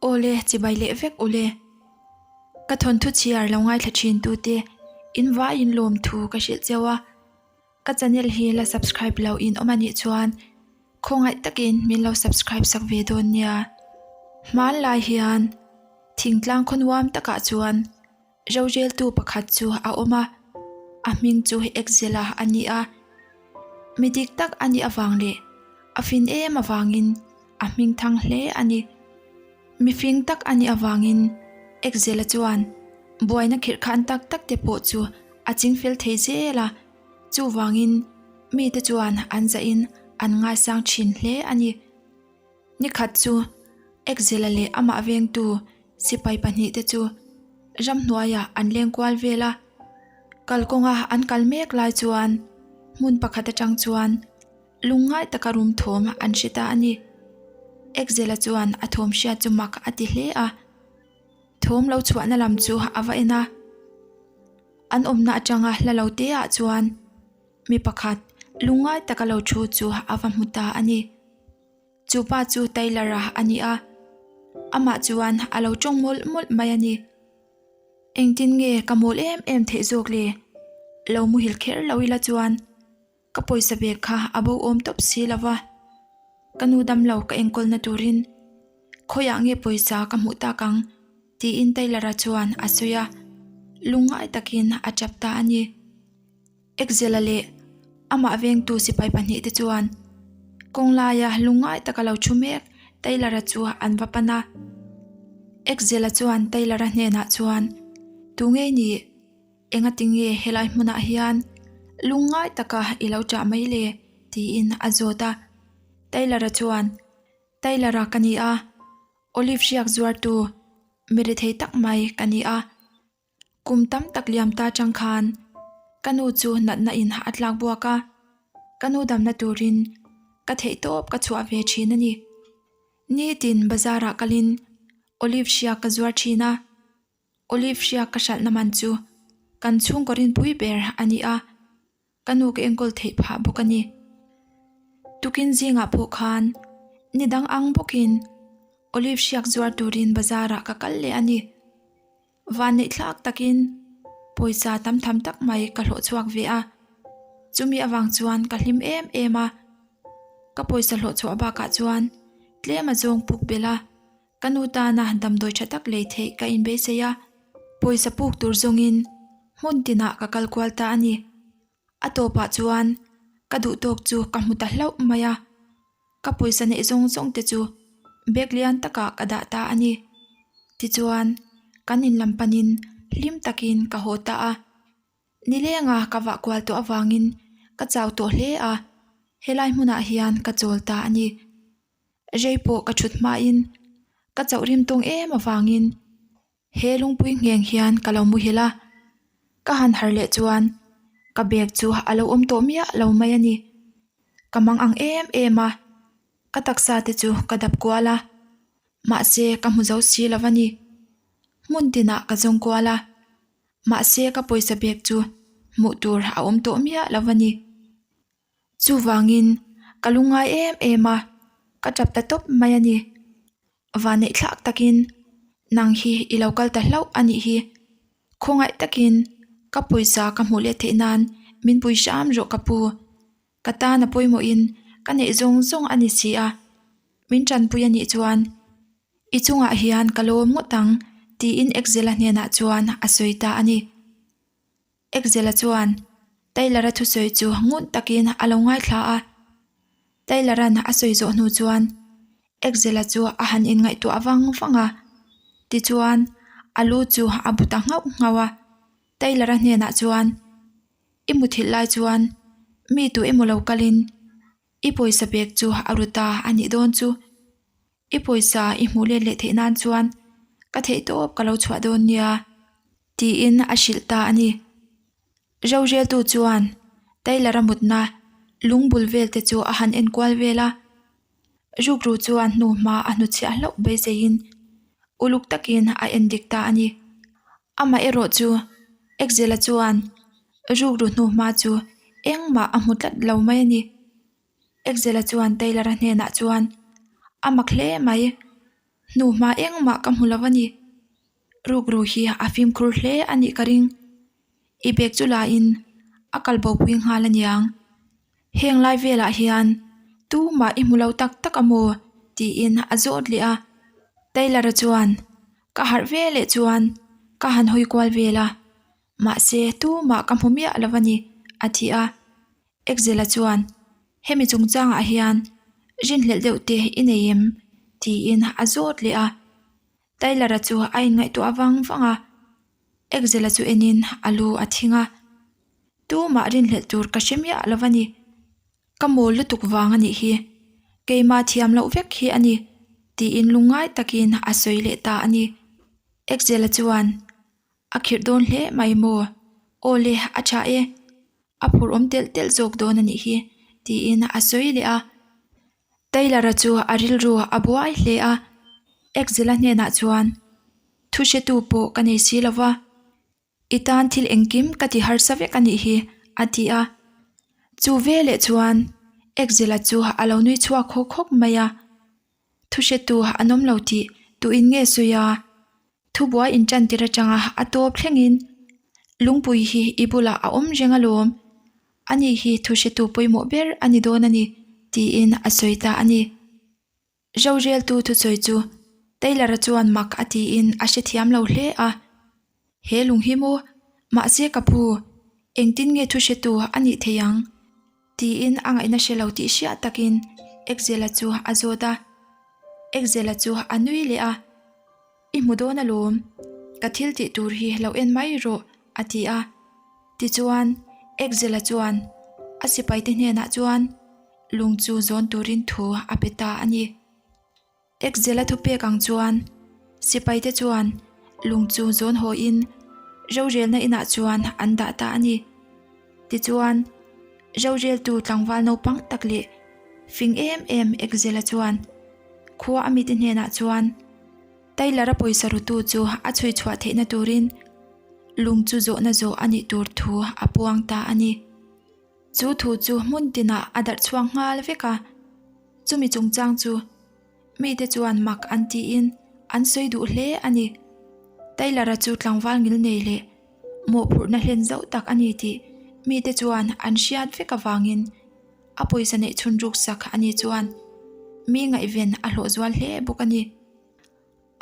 Awle, chibai leh vek ule. Ka thawnthu chhiar lo ngaithla thin tute in vaiin lawmthu ka hrilh cheu a. Ka channel hi la subscribe lo in awm anih chuan khawngaih takin min lo subscribe sak ve dawn nia. Hmanlai hian thingtlang khaw nuam takah chuan Roreltu pakhat chu a awm a, a hming chu Exela a ni a. Mi dik tak a nih avang leh a fin em avangin a hming thang hle a ni. Mi fing tak a nih avangin Exela chuan buaina khirh khan tak tak te pawh chu a chingfel thei zel a, chuvangin mite chuan an zahin an ngaisang thin hle a ni. Nikhat chu Exela leh amah vengtu Sipai pahnihte chu ramhnuaiah an leng kual vel a, kalkawnga an kal mek lai chuan hmun pakhat atang chuan lungngai taka rum thawm an hre ta a ni. Ekzela chuan a thawm hriat chu mak a ti hle a, thawm lo chhuahna lam chu a va en a, an awmna atanga hla lo te ah chuan mi pakhat lungngai taka lo thu chu a va hmu ta a ni. Chu pa chu Taylor-a a ni a, amah chuan a lo tawng mawlh mawlh mai a ni. Engtin nge ka mawl em em theih zawk le? Lo muhil kher lo ila chuan ka pawisa bag kha a bo awm tawp si lo va, ka nu damlo ka enkawlna turin khawiah nge pawisa ka hmuh tak ang tiin Taylor-a chuan a sawi a, lungngai takin a tap ta a ni. Ekzela leh amah vengtu sipai pahnihte chuan kawng laia lungngai taka lo thu mek Taylor-a chu an va pan a. Ekzela chuan Taylor-a hnenah chuan, Tu ngei nih? Engati nge helai hmunah hian lungngai taka i lo ṭah mai le? tiin a zawt a. Taylor-a chuan, Taylor-a ka ni a, Olive hriak zuartu mi rethei tak mai ka ni a. Kum tam tak liam ta chang khan ka nu chu natna in a tlak buak a, ka nu damna turin ka theih tawp ka chhuah ve thin a ni. Nitin bazar ah kalin olive hriak ka zuar thin a, olive hriak ka hralhna man chu kan chhungkaw rinpui ber a ni a. Ka nu ka enkawl theih phah bawk a ni. Tukin zingah pawh khan ni dang ang bawkin Olive hriak zuar turin bazar ah ka kal leh a ni. Vanneih thlak takin pawisa tam tham tak mai ka hlawh chhuak ve a, chumi avang chuan ka hlim em em a. Ka pawisa hlawh chhuah bakah chuan tlem a zawng puk belh a. Ka nu tana damdawi tha tak lei theih ka inbeisei a, pawisa puk tur zawngin hmun tinah ka kal kual ta a ni. A tawpah chuan ka duh tawk chu ka hmu ta hlauh mai a, ka pawisa neih zawng zawng te chu bag lian takah ka dah ta a ni. Tichuan, kan in lam panin hlim takin ka haw ta a. Nilenga ka vah kual tawh avangin ka chau tawh hle a, helai hmunah hian ka chawl ta a ni. Rei pawh ka thut hmain ka chauh rim tawng em avangin he lungpui ngheng hian ka lo muhil a, ka han har leh chuan ka bag chu a lo awm tawh miah lo mai a ni. Ka mang ang em em a, ka taksa te chu ka dap kual a, mahse ka hmu zo si lo a ni. Hmun tinah ka zawng kual a, mahse ka pawisa bag chu hmuh tur a awm tawh miah lo a ni. Chuvangin ka lungngai em em a, ka tap ta tawp mai a ni. Vanneih thlak takin nang hi i lo kal ta hlauh a nih hi. Khawngaih takin ka pawisa ka hmuh leh theih nan min pui hram rawh ka pu. Ka tan a pawimawhin ka neih zawng zawng a ni si a, min tanpui a nih chuan i chungah hian ka lawm ngawt ang tiin Ekzela hnenah chuan a sawi ta a ni. Ekzela chuan Taylor-a thusawi chu ngun takin a lo ngaithla a. Taylor-a'n a sawi zawh hnu chuan Ekzela chu a han inngaihtuah vang vang a. Tichuan, a lu chu a bu ta nghauh nghauh a. Taylor-a hnenah chuan, I muthilh lai chuan mi tu emaw lo kalin i pawisa bag chu a ru ta a nih dawn chu. I pawisa i hmuh let leh theih nan chuan ka theih tawp ka lo chhuah dawn nia, tiin a hrilh ta a ni. Roreltu chuan Taylor-a mutna lung bul vel te chu a han enkual vel a, rukru chuan hnuhma a hnuchhiah hlauh beiseiin uluk takin a endik ta a ni. Amah erawh chu Ekzela chuan rukru hnuhma chu engmah a hmu tlat lo mai a ni. Ekzela chuan Taylor-a hnenah chuan, A mak hle mai. Hnuhma engmah ka hmu lo a ni. Rukru hi a fimkhur hle a nih ka ring. I bag chu la in a kal bo pui nghal a niang. Heng lai velah hian tumah i hmu lo tak tak a maw? tiin a zawt leh a. Taylor-a chuan ka harh ve leh chuan ka han hawi kual vel a, mahse tumah ka hmu miah lo a ni a ti a. Exela chuan hemi chungchangah hian rinhlelh deuh te i nei em? tiin a zawt leh a. Taylor-a chu a inngaihtuah vang vang a, Exela chu enin a lu a thing a. Tumah rinhlelh tur ka hre miah lo a ni. Ka mawl lutuk vang a nih hi. Keimah thiam loh vek hi a ni, tiin lungngai takin a sawi leh ta a ni. Exela chuan a khirh dawn hle mai maw? Aw le, a tha e. A phur awm telh telh zawk dawn a nih hi, tiin a sawi leh a. Taylor-a chu a rilru a buai hle a, Exela hnenah chuan, Thu hretu pawh ka nei si lo va, i tan thil engkim ka ti harsa vek a nih hi, a ti a. Chu veleh chuan Exela chu a lo nui chhuak hawk hawk mai a. Thu hretu an awm lo tih tuin nge sawi a? Thubuai inṭantir aṭanga a tawp thlengin lungpui hi i bulah a awm reng alawm. Ani hi thu hretu pawimawh ber a ni dawn a ni, tiin a sawi ta a ni. Roreltu thusawi chu Taylor-a chuan mak a tiin a hrethiam lo hle a. He lung hi maw? Mahse ka pu, engtin nge thu hretu a nih thei ang? Tiin a ngaihna hre lo tih hriat takin Exela chu a zawt a. Exela chu a nui leh a, I hmu dawn alawm, ka thil tih tur hi lo en mai rawh, a ti a. Tichuan, Exela chuan a sipaite hnenah chuan lung chu zawn turin thu a pe ta a ni. Ekzela thupek ang chuan sipaite chuan lung chu zawn hawiin rorelna inah chuan an dah ta a ni. Tichuan, roreltu tlangval naupang tak leh fing em em Ekzela chuan khua a mite hnenah chuan Taylor-a pawisa rutu chu a chhui chhuah theihna turin lung chu zawhna zawh a nih tur thu a puang ta a ni. Chu thu chu hmun tinah a darh chhuak nghal vek a. Chumi chungchang chu mite chuan mak an tiin an sawi duh hle a ni. Taylor-a chu tlangval ngil nei leh mawhphurhna hlen zauh tak a ni tih mite chuan an hriat vek avangin a pawisa neih chhun ruksak a ni chuan mi ngaihven a hlawh zual hle bawk a ni.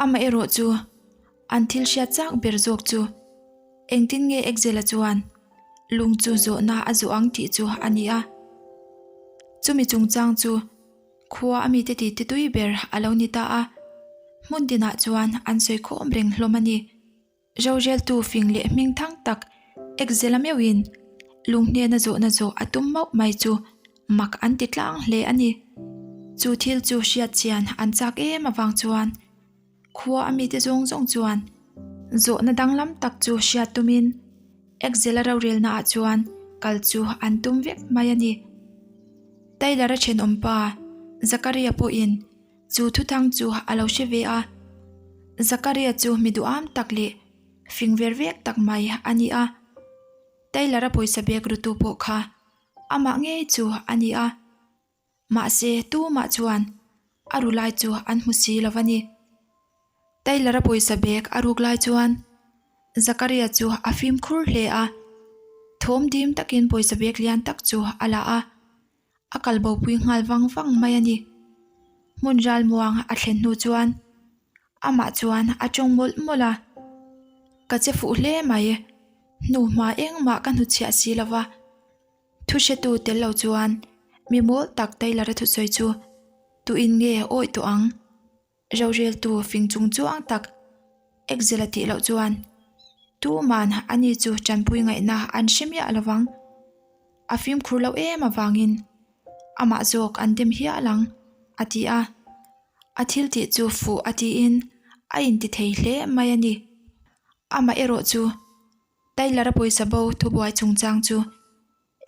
Amaherawh chu an thil hriat chak ber zawk chu engtin nge Exela chuan lung chu zawhna a zawh ang tih chu a ni a. Chumi chungchang chu khua a mite titi tui ber a lo ni ta a, hmun tinah chuan an sawi khawm reng hlawm a ni. Roreltu fing leh hming thang tak Exela meuhin lung hnena zawhna zawh a tum mauh mai chu mak an ti tlang hle a ni. Chu thil chu hriat chian an chak em avang chuan khua a mite zawng zawng chuan zawhna danglam tak chu hriat tumin Exela rorelna ah chuan kal chu an tum vek mai a ni. Taylor-a thenawmpa Zakaria pawhin Chu thuthang chu a lo hre ve a, Zakaria chu mi duham tak leh fing ver vek tak mai a ni a. Taylor-a pawisa bag rutu pawh kha amah ngei chu a ni a, mahse tumah chuan a ru lai chu an hmu si lo a ni. Taylor-a pawisa bag a ruk lai chuan Zakaria chu a fimkhur hle a, thawm dim takin pawisa bag lian tak chu a la a. A kal bo pui nghal vang vang mai a ni. Hmun ral muang a thlen hnu chuan amah chuan a tawng mawlh mawlh a, Ka che fuh hle mai, hnuhma engmah ka hnuchhiah si lo va, thu hretu tel lo chuan mi mawl tak Taylor-a thusawi chu tuin nge awih tawh ang? Roreltu fing chung chuang tak Exel a tih loh chuan tuman ani chu tanpui ngaihna an hre miah lo vang. A fimkhur loh em avangin amah zawk an dem hial ang a ti a. A thil tih chu fuh a tiin a inti thei hle mai a ni. Amah erawh chu Taylor-a pawisa bo thubuai chungchang chu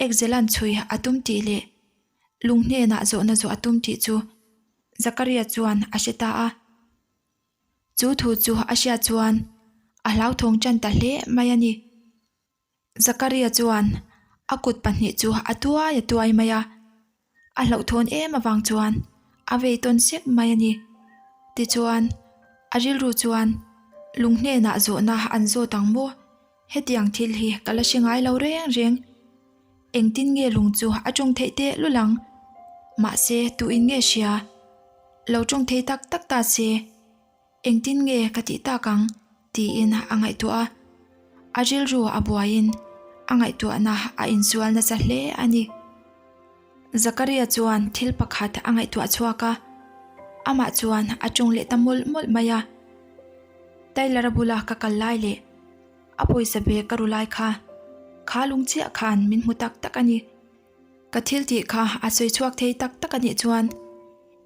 Exelan chhui a tum tih leh lung hnenah zawhna zawh a tum tih chu Zakaria chuan a hre ta a. Chu thu chu a hriat chuan a hlauthawng tan ta hle mai a ni. Zakaria chuan a kut pahnih chu a tuai a tuai mai a, a hlauhthawn em avang chuan a vei tawn sek mai a ni. Tichuan. A rilru chuan lung hnenah zawhna an zawt ang maw? Hetiang thil hi ka la hre ngai lo reng reng. Engtin nge lung chu a tawng theih teh lul ang? Mahse, tuin nge hria? Lo tawng thei tak tak ta se, engtin nge ka tih tak ang? tiin a ngaihtuah a. A rilru a buaiin a ngaihtuahna a insual nasa hle a ni. Zakaria chuan thil pakhat a ngaihtuah chhuak a, amah chuan a tawng leh ta mawlh mawlh mai a. Taylor-a bula ka kal lai leh a pawisa bag ka ru lai kha, kha lung chiah khan min hmu tak tak a ni. Ka thil tih kha a sawi chhuak thei tak tak a nih chuan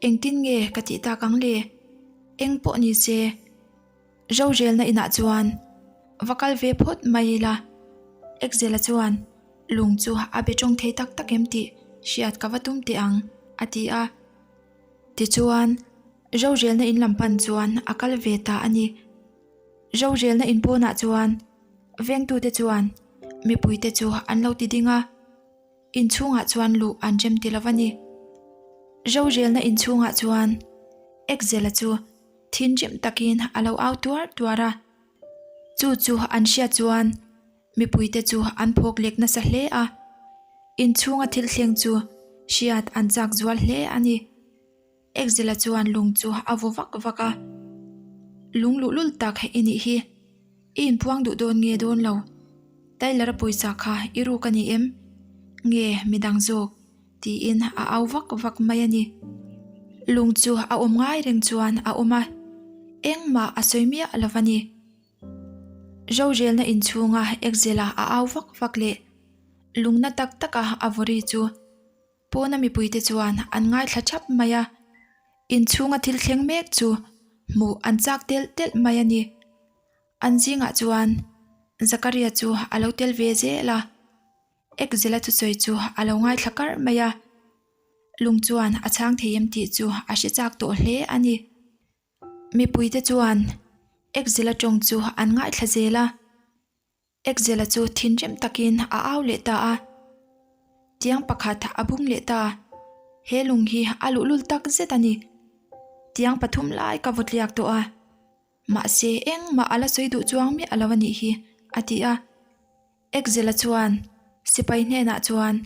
engtin nge ka tih tak ang le? Eng pawh ni se. Rorelna inah chuan va kal ve phawt mai ila, Exela chuan lung chu a be tawng thei tak tak em tih hriat ka va tum teh ang, a ti a. Tichuan, rorelna in lam pan chuan a kal ve ta a ni. Rorelna in pawnah chuan vengtute chuan mipuite chu an lo ti ding a, inchhungah chuan luh an rem ti lo a ni. Rorelna inchhungah chuan Exela chu Thinrim takin a lo au tuar tuar a, chu chu an hriat chuan mipuite chu an phawk lek nasa hle a, inchhunga thil thleng chu hriat an chak zual hle a ni. Ekzela chuan lung chu a vaw vak vak a, Lung luhlul tak i nih hi, i inpuang duh dawn nge dawn lo? Tyler-a pawisa kha i ruk a ni em? Nge midang zawk? Tiin a au vak vak mai a ni. Lung chu a awm ngai reng chuan a awm a, engmah a sawi miah lo a ni. Rorelna inchhunga Exela a au vak vak leh lungna tak taka a vawri chu pawna mipuite chuan an ngaithla thap mai a, inchhunga thil thleng mek chu hmuh an chak telh telh mai a ni. An zingah chuan Zakaria chu a lo tel ve zel a. Ekzela thusawi chu a lo ngaithla karh mai a, lung chuan a chhang thei em tih chu a hre chak tawh hle a ni. Mipuite chuan Ekzela tawng chu an ngaithla zel a, Ekzela chu thinrim takin a au leh ta a, Tiang pakhat a bung leh ta, he lung hi a luhlul tak zet a ni. Tiang pathum lai ka vawtliak tawh a. Mahse, engmah a la sawi duh chuang miah lo a nih hi, a ti a. Ekzela chuan sipai hnenah chuan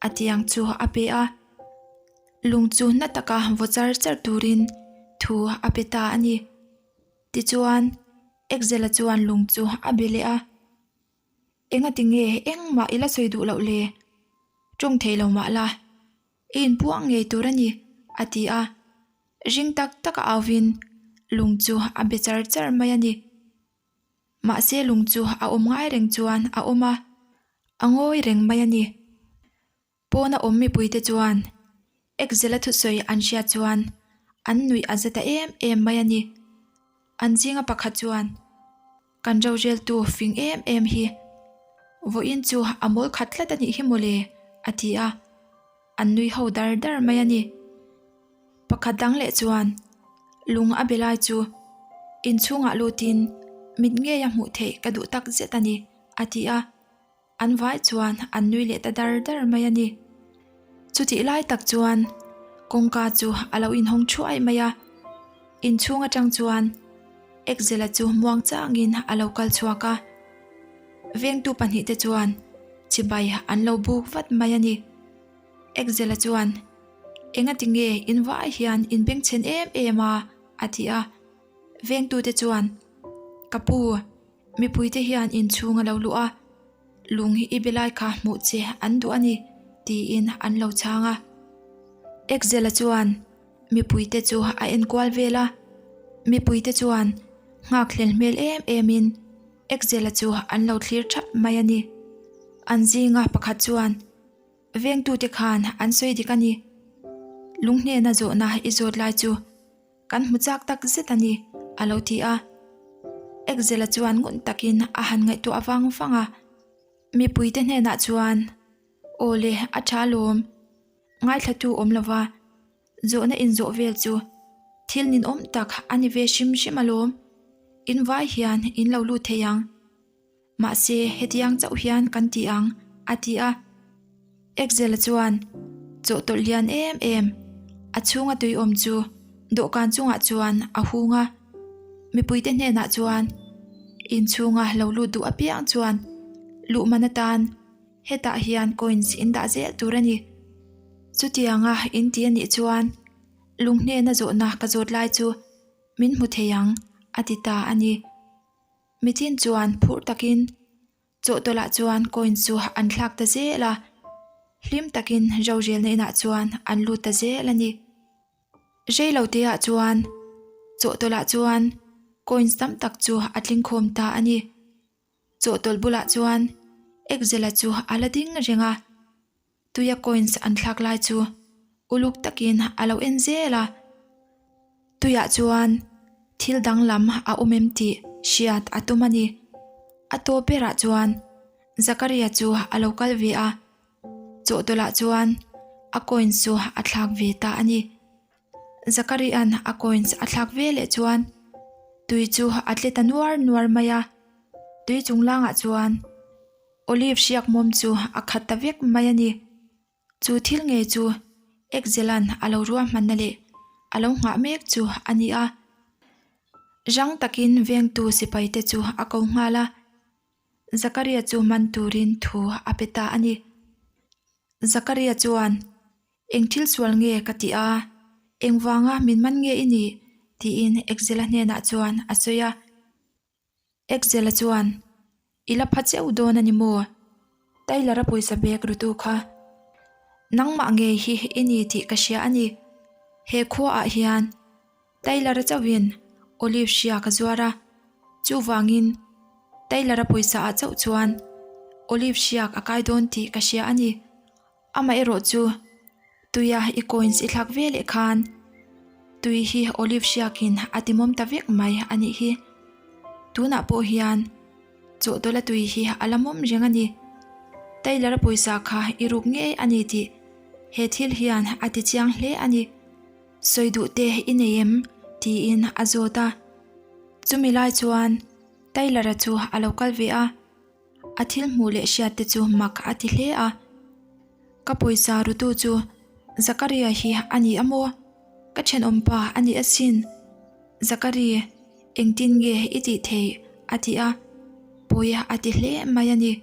a tiang chu a pe a, lung chu na taka vaw char char turin thu a pe ta a ni. Tichuan, Ekzela chuan lung chu a be leh a, Engati nge engmah i la sawi duh loh le? Tawng thei lo mah la, i inpuang ngei tur a ni, a ti a. Ring tak tak a auvin lung chu a be char char mai a ni. Mahse lung chu a awm ngai reng chuan a awm a, a ngawi reng mai a ni. Pawna awm mipuite chuan Ekzela thusawi an hriat chuan an nuih a za ta em em mai a ni. An zinga pakhat chuan Kan roreltu fing em em hi vawiin chu a mawl khat tlat a nih hi mawle a ti a, an nui ho dar dar mai a ni. Pakhat dang leh chuan lung a be lai chu inchhungah lutin mit ngei a hmuh theih ka duh tak zet a ni a ti a. An vai chuan an nui leh ta dar dar mai a ni. Chutih lai tak chuan kawngka chu a lo inhawng thuai mai a, inchhung atang chuan Ekzela chu muang changin a lo kal chhuak a. Vengtu pahnihte chuan chibai an lo buk vat mai a ni. Ekzela chuan, Engati nge in vai hian in bengchhen em em a? a ti a. Vengtute chuan, Ka pu, Mipuite hian inchhung a lo luh a, lung hi i be lai kha hmuh che an duh a ni, tiin an lo chhang a. Ekzela chuan mipuite chu a enkual vel a, mipuite chuan nghakhlel hmel em emin Ekzela chu an lo thlir thap mai a ni. An zinga pakhat chuan vengtute khan an sawi dik a ni, lung hnena zawhna i zawt lai chu Kan hmu chak tak zet a ni, a lo ti a. Ekzela chuan ngun takin a han ngaihtuah vang vang a. Mipuite hnenah chuan, Aw le, a tha lawm. Ngaithlatu awm lova, zawhna inzawh vel chu thil ninawm tak a ni ve hrim hrim alawm. In vai hian in lo lut thei ang. Mahse, hetiang chauh hian kan ti ang, a ti a. Ekzela chuan chawhtawlh lian em em, a chhunga tui awm chu dawhkan chungah chuan a hung a. Mipuite hnenah chuan inchhunga lo lut duh apiang chuan luh man atan hetah hian coins in dah zel tur a ni. Chutianga in ti a nih chuan lung hnena zawhna ka zawt lai chu min hmu thei ang a ti ta a ni. Mitin chuan phur takin Chawhtawlh ah chuan coin chu an thlak ta zel a, hlim takin rorelna inah chuan an lut ta zel a ni. Reilote ah chuan chawhtawlh ah chuan coins tam tak chu a tling khawm ta a ni. Chawhtawlh bulah chuan Ekzela chu a la ding reng a. Tuia coins an thlak lai chu uluk takin a lo en zel a, tuiah chuan thil danglam a awm em tih hriat a tum a ni. A tawp berah chuan Zakaria chu a lo kal ve a, chawhtawlh ah chuan a coins chu a thlak ve ta a ni. Zakaria'n a coins a thlak ve leh chuan tui chu a tle ta nuar nuar mai a, tui chunglangah chuan Olive hriak mawm chu a khat ta vek mai a ni. Chu thil ngei chu Ekzela'n a lo ruahmanna leh a lo nghah mek chu a ni a. Rang takin vengtu sipaite chu a ko nghal a, Zakaria chu man turin thu a pe ta a ni. Zakaria chuan, Eng thil sual nge ka ti a, engvanga min man nge i nih? tiin Ekzela hnenah chuan a sawi a. Ekzela chuan, I la pha cheu dawn a ni maw? Taylor-a pawisa bag rutu kha nangmah ngei hi i ni tih ka hria a ni. He khuaah hian Taylor-a chauhin olive hria ka zuar a, chuvangin Taylor-a pawisa ah chauh chuan olive hriak a kai dawn tih ka hria a ni. Amaherawh chu tuia i coins i thlak ve leh khan tui hi olive hriakin a timawm ta vek mai a nih hi. Tunah pawh hian chawhtawlh a tui hi a la mawm reng a ni. Taylor-a pawisa kha i ruk ngei a ni tih he thil hian a ti chiang hle a ni. Sawi duh te i nei em? tiin a zawt a. Chumi lai chuan Taylor-a chu a lo kal ve a. A thil hmuh leh hriat te chu mak a ti hle a. Ka pawisa rutu chu Zakaria hi a ni a maw? Ka thenawm pa a ni asin. Zakari, engtin nge i tih theih? a ti a. Pawi a ti hle mai a ni.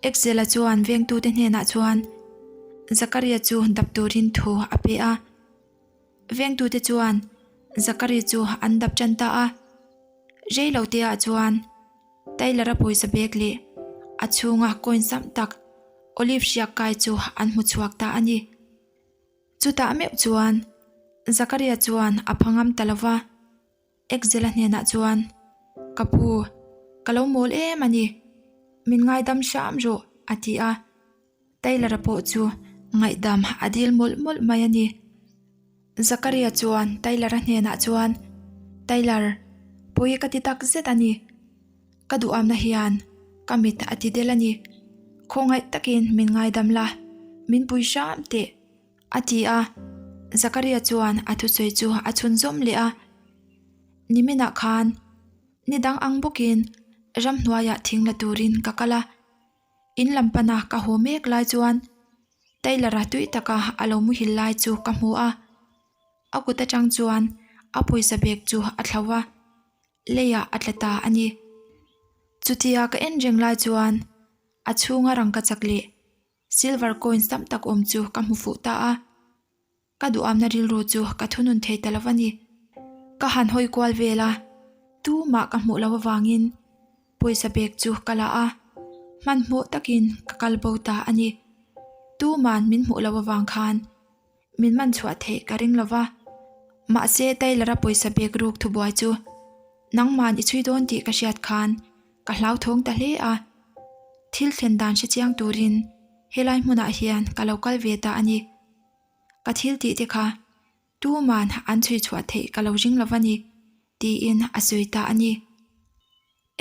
Ekzela chuan vengtute hnenah chuan Zakaria chu dap turin thu a pe a. Vengtute chuan Zakari chu an dap tan ta a. Reiloteah chuan. Taylor-a pawisa bag leh a chhunga coin sam tak Olive hriak kai chu an hmu chhuak ta a ni. Chutah meuh chuan Zakaria chuan a pha ngam ta lo va, Ekzela hnenah chuan, Ka pu, ka lo mawl em a ni, min ngaidam hram rawh, a ti a. Taylor-a pawh chu ngaihdam a dil mawlh mawlh mai a ni. Zakaria chuan Taylor-a hnenah chuan, Taylor, pawi ka ti tak zet a ni. Ka duhamna hian ka mit a ti del a ni. Khawngaih takin min ngaidam la, min pui hram teh, a ti a. Zakaria chuan a thusawi chu a chhunzawm leh a, Niminah khan ni dang ang bawkin ramhnuaiah thing la turin ka kal a. In lam pana ka haw mek lai chuan Taylor-a tui taka a lo muhil lai chu ka hmu a, a kut atang chuan a pawisa bag chu a thlo a, leiah a tla ta a ni. Chutia ka en reng lai chuan a chhunga rangkachak leh silver coins tam tak awm chu ka hmu fuh ta a. Ka duhamna rilru chu ka thunun thei ta lo a ni. Ka han hawi kual vel a, tumah ka hmuh loh avangin pawisa bag chu ka la a, hmanhmawh takin ka kal bo ta a ni. Tuman min hmuh loh avang khan min man chhuah theih ka ring lo va, mahse Taylor-a pawisa bag ruk thubuai chu nangman i chhui dawn tih ka hriat khan ka hlauthawng ta hle a. Thil thlen dan hrechiang turin helai hmunah hian ka lo kal ve ta a ni. Ka thil tih te kha tuman an chhui chhuah theih ka lo ring lo va ni, tiin a sawi ta a ni.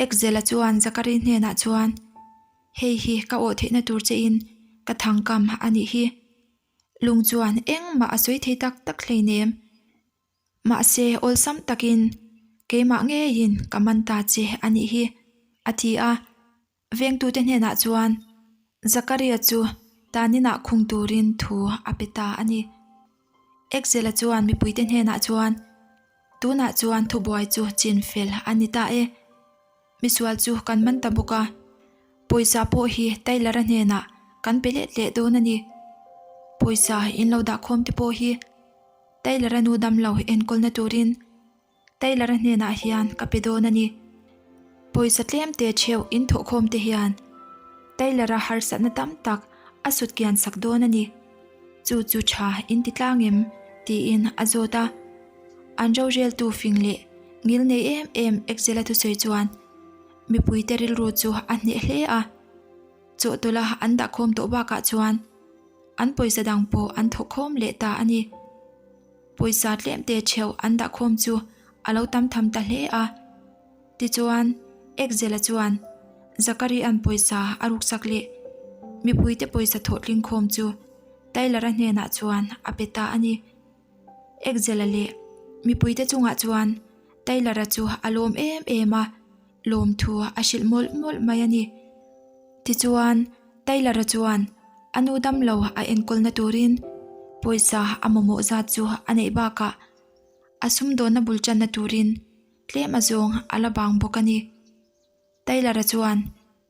Ekzela chuan Zakari hnenah chuan, Hei hi ka awh theihna tur chein ka thangkam a nih hi. Lung chuan engmah a sawi thei tak tak hleinem. Mahse awlsam takin keimah ngeiin ka man ta che a nih hi, a ti a. Vengtute hnenah chuan Zakaria chu taninah khung turin thu a pe ta a ni. Ekzela chuan mipuite hnenah chuan. Tunah chuan thubuai chu chin fel a ni ta e. Misual chu kan man ta bawk a, pawisa pawh hi Taylor-a hnenah kan pe let leh dawn a ni. Pawisa in lo dah khawm te pawh hi Taylor-a nu damlo enkawlna turin Taylor-a hnenah hian ka pe dawn a ni. Pawisa tlem te theuh in thawhkhawm te hian Taylor-a harsatna tam tak a sut kian sak dawn a ni. Chu chu tha in ti tlang em? tiin a zawt a. An roreltu fing leh ngil nei em em Excel-a thusawi chuan mipuite rilru chu a hneh hle a. Chawhtawlha an dahkhawm tawh bakah chuan an pawisa dang pawh an thawhkhawm leh ta a ni. Pawisa tlemte theuh an dahkhawm chu a lo tam tham ta hle a. Tichuan, Excel-a chuan Zakaria'n pawisa a ruksak leh mipuite pawisa thawh tlingkhawm chu Tyler-a hnenah chuan a pe ta a ni. Excel-a leh mipuite chungah chuan Tyler-a chu a lawm em em a, lawmthu a hrilh mawlh mawlh mai a ni. Tichuan, Tyler-a chuan a nu damlo a enkawlna turin pawisa a mamawh zat chu a neih bakah a sumdawnna bul tanna turin tlem azawng a la bang bawk a ni. Taylor-a chuan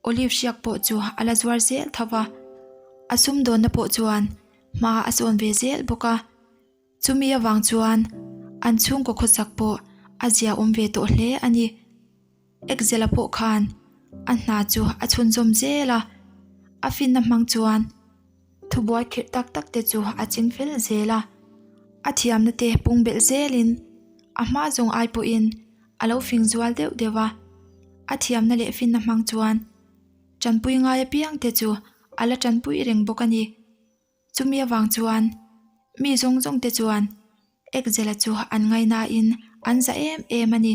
olive hriak pawh chu a la zuar zel tho va, a sumdawnna pawh chuan hma a sawn ve zel bawk a. Chumi avang chuan an chhungkaw khawsak pawh a zia awm ve tawh hle a ni. Excel-a pawh khan a hna chu a chhunzawm zel a, a finna hmang chuan thubuai khirh tak tak te chu a ching fel zel a. A thiamna te pung belh zelin a hma zawng ai pawhin a lo fing zual deuh deuh a, a thiamna leh finna hmang chuan tanpui ngai apiang te chu a la tanpui reng bawk a ni. Chumi avang chuan mi zawng zawng te chuan Ekzela chu an ngaihnain an za em em a ni.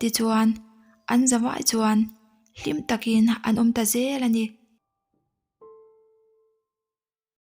Tichuan an za vai chuan hlim takin an awm ta zel a ni.